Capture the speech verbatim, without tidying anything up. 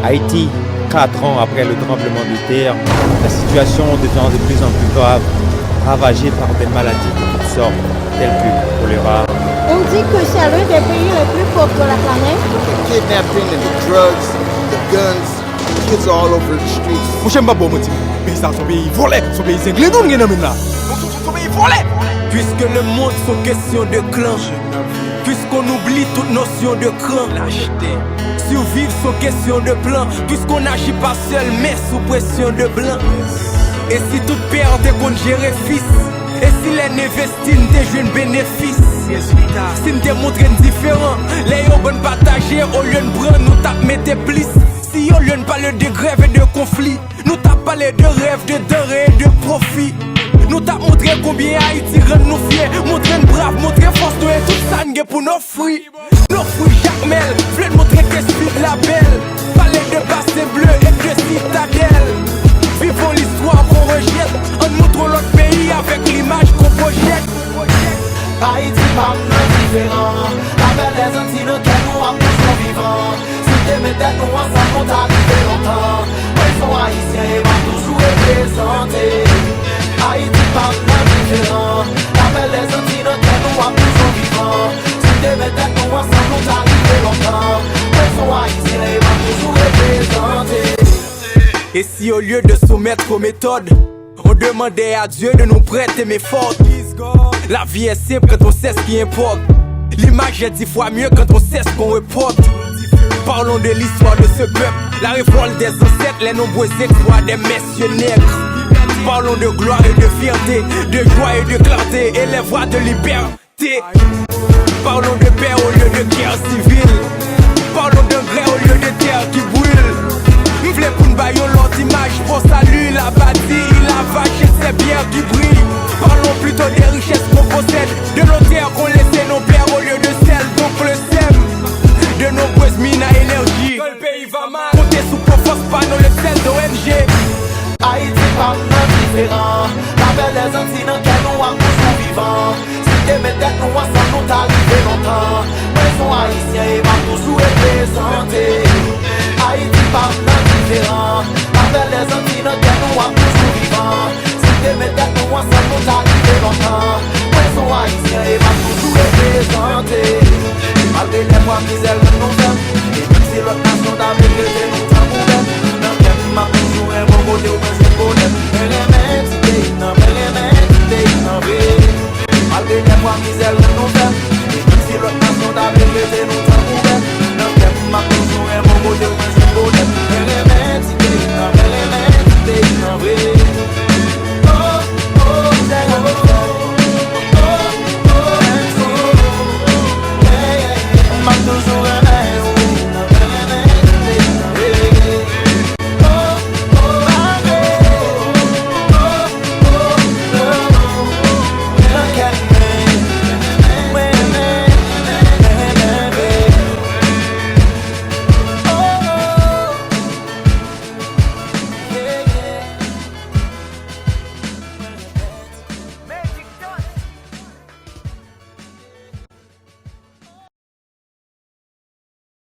Haïti, quatre ans après le tremblement de terre, la situation devient de plus en plus grave, ravagée par des maladies de toutes sortes, telles que choléra. On dit que c'est l'un des pays les plus pauvres de la planète. The kidnapping and the drugs, the guns, kids are all over the streets. Monchè, m p ap ba w manti. Peyi sa a se yon peyi vòlè, se yon peyi zenglen nou gen nan men n la. Se yon peyi vòlè. Puisque le monde sont question de clan. Puisqu'on oublie toute notion de cran. Survivre sont question de plan. Puisqu'on n'agit pas seul, mais sous pression de blanc. E si tout pè te konn jere fis? E si lè n envesti n te jwenn benefis? Si n te montre n diferan, lè yo ban n pataje, olye n pran, nou t ap mete plis. Si olye n pale de grèv e de konfli, nou t ap pale de rèv, de danre e de pwofi. Nou t ap montre konbyen Ayiti rann nou fyè, montre n brav, montre fòs nou e tout sa n gen pou n ofri. Nou fwi Jakmèl, vle n montre ke Sid la bèl. Pale de Basen Ble e de Sitadèl. Vivons l'histoire qu'on rejette. Ann montre w lòt peyi avèk limaj qu'on projette. Ayiti pa m nan diferan. Lapè lèzanti nan kè nou ap toujou vivan. Si n te met tèt nou ansanm, nou ta rive lontan. Mwen se yon Ayisyen e m ap toujou reprezante. Ayiti pa m nan diferan. Lapè lèzanti nan kè nou ap toujou vivan. Si n te met tèt nou ansanm, nou ta rive lontan. Mwen se yon Ayisyen e m ap toujou reprezante. Et si au lieu de soumettre aux méthodes, on demandait à Dieu de nous prêter main forte? La vie est simple quand on sait ce qui importe. L'image est dix fois mieux quand on sait ce qu'on reporte. Parlons de l'histoire de ce peuple, la révolte des ancêtres, les nombreux exploits des mercenaires. Parlons de gloire et de fierté, de joie et de clarté, et les voix de liberté. Parlons de paix au lieu de guerre civile. Parlons d'engrais au lieu de terre qui brûle. M vle pou n bay yon lòt imaj, Pò Sali, Labadi, Île Avache, se byè ki briy. Parlons plutôt des richesses qu'on possède, de nos terres qu'on laisse nos pères au lieu de celles d'oncle Sam. De nombreuses mines à énergie. Konte sou pwòp fòs pa nou, le sèl de O N G. Ayiti pa m nan diferan. Lapè lèzanti nan kè nou ap toujou vivan. Si n te met tèt nou ansanm, nou ta rive lontan. Mwen se yon Ayisyen e m ap toujou reprezante. Ayiti pa m nan diferan. Lapè lèzanti nan kè nou ap toujou vivan. Si n te met tèt nou ansanm, nou ta rive lontan. Mwen se yon Ayisyen e m ap toujou reprezante. Malgre dèfwa mizè rann nou fèb, e menm si lòt nasyon ta vle trete